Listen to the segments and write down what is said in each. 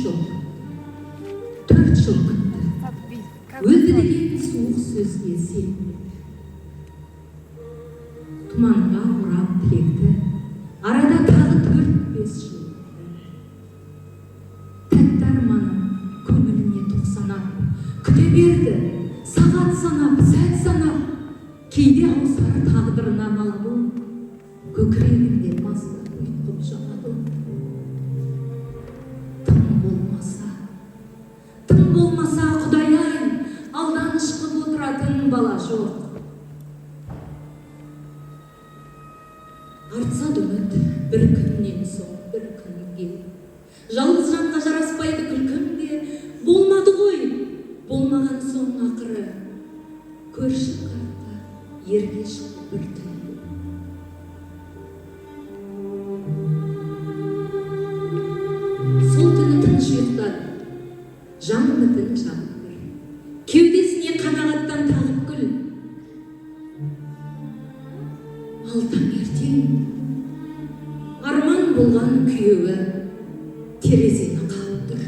Жыл күтті, 4 жыл күтті. Өлді деген суық сөзге сенбеді. Тұманға орап тілекті, арада тағы 4-5 жыл өтті. Тәтті арманы көңіліне тоқсанап, күте берді, сағат санап, сәт санап, кейде ауысар тағдырына нала мұң, көкірегінде маздап ұйтқып жанады. Тым болмаса, тым болмаса, құдай ай, алданыш қып отыратын бала жоқ. Артса да үміт бір күннен соң бір күнге. Жалғыз жанға жараспайды күлкім де, болмады ғой, болмаған соң ақыры көрші қартқа ерге шықты бір түнде. Сол түні тыныш ұйықтады, жан үмітін жағып бір. Кеудесіне қанағаттан тағып гүл. Ал таңертең арман болған күйеуі терезені қағып тұр.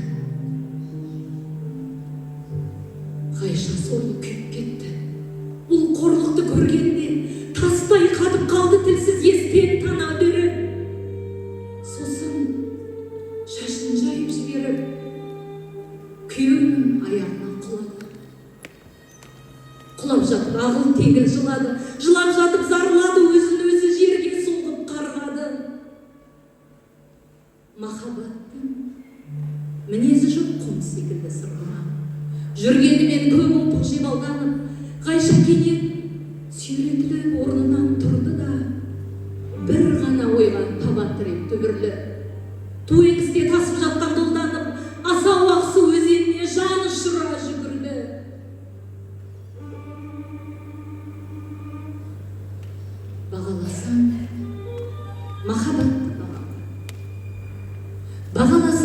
Ғайша сорлы күйіп кетті. Бұл қорлықты көргенде тастай қатып қалды тілсіз естен тана беріп. Сосын шашын жайып жіберіп, күйеуінің аяғына құлады. Құлап жатып ағыл тегіл жылады, жылап жатып зарлады, өзін өзі жерге соғып қарғады. Махаббаттың мінезі жоқ құм секілді сырғыма. Жүргенімен көп опық жеп алданып, Ғайша кенет сүйретіліп орнынан тұрды да, бір ғана ойға табан тіреп түбірлі. Ту еңісте тасып жатқан долданып, асау Ақсу өзеніне жан ұшыра жүгірді. Бағаласаң, махаббатты бағала. Бағаласаң,